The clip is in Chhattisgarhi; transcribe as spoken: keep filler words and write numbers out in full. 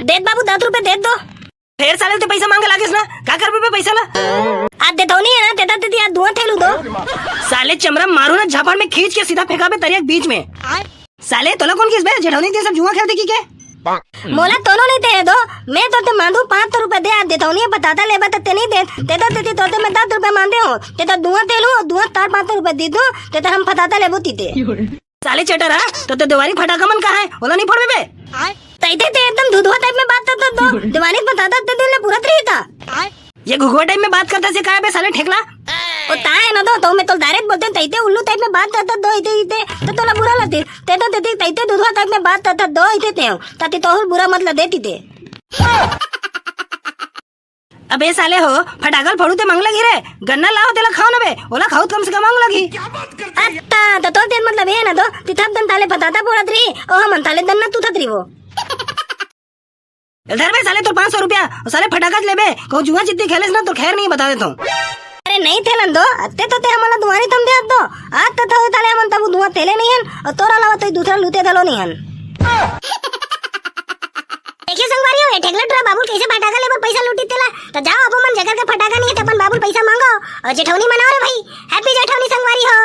देत बाबू, दस रुपया देत दो। फेर साले ते पैसा मांगे लागेस ना, का करबे बे पैसा ला? आज देथौनी हे ना, तेता तेती आज धुआं थेलू दो। साले चमरा मारू ना झापड़ में खींच के सीधा फेंकाबे तरिया के बीच में। साले तोला कोन किस बे, जेठौनी ते सब जुआ खेलते की के? मोला तोनो नहीं ते दो, मैं तो ते मांदू पाँच सौ रुपया दे, आज देथौनी हे, पताता लेबा त ते नहीं दे, तेता तेती तोते मैं दस रुपया मांदे हो, तेता धुआं थेलू, धुआं तार पाँच सौ रुपया दी दो, तेता हम पताता लेबो तीते। साले चटर, हाँ? तो ते देवारी फटाका मन कहाँ हे? ओला नहीं फोड़बे बे? तैते ते एकदम धुधुआ टाइप में बात करता दो। देवारी फटाका ते दिन ले पूरा तरी था। ये घुघुआ टाइप में बात करता से काय बे साले ठेकला? ओ ताय ना दो, तो मैं तो direct बोलते हैं, तैते उल्लू टाइप में बात करता दो, इते, इते, तो तोला बुरा लगते। ते तो तेती, तैते धुधुआ टाइप में बात करता दो, इते ते हो। ताती तोहुल बुरा मत लगे तीते। अबे साले हो, फटाकल फोड़ू ते मांग लगी रे, गन्ना लाओ तेला खाओ ना बे, ओला खाओ कम से कम मांग लगी। अत्ता, तो तोर तेन मतलब ये ना दो, ती थप दन ताले फताता फोड़त रही, ओ हमन ताले दन ना तू थत रही वो। धर बे साले तोर पाँच सौ रुपया, ओ साले फटाका लेबे, कहूँ जुआ चित्ती खेलेस ना तो खैर नहीं बता देता हूँ। अरे नहीं थेलन दो, अत्ते तो ते हमला दुआरी थम दे दो, आज तो थोड़े ताले हमन तब धुआं थेले नहीं हन, और तोर अलावा तो दूसरा लूते थलो नहीं हन। देखिए संगवारी हो, ये ठेकला टुरा बाबुल कैसे फटाका लेबर पैसा लूटी तेला। तो जाओ अब मन जगह के फटाका नहीं है, ते अपन बाबुल पैसा मांगो और जेठौनी मनाओ रे भाई। Happy जेठौनी संगवारी हो।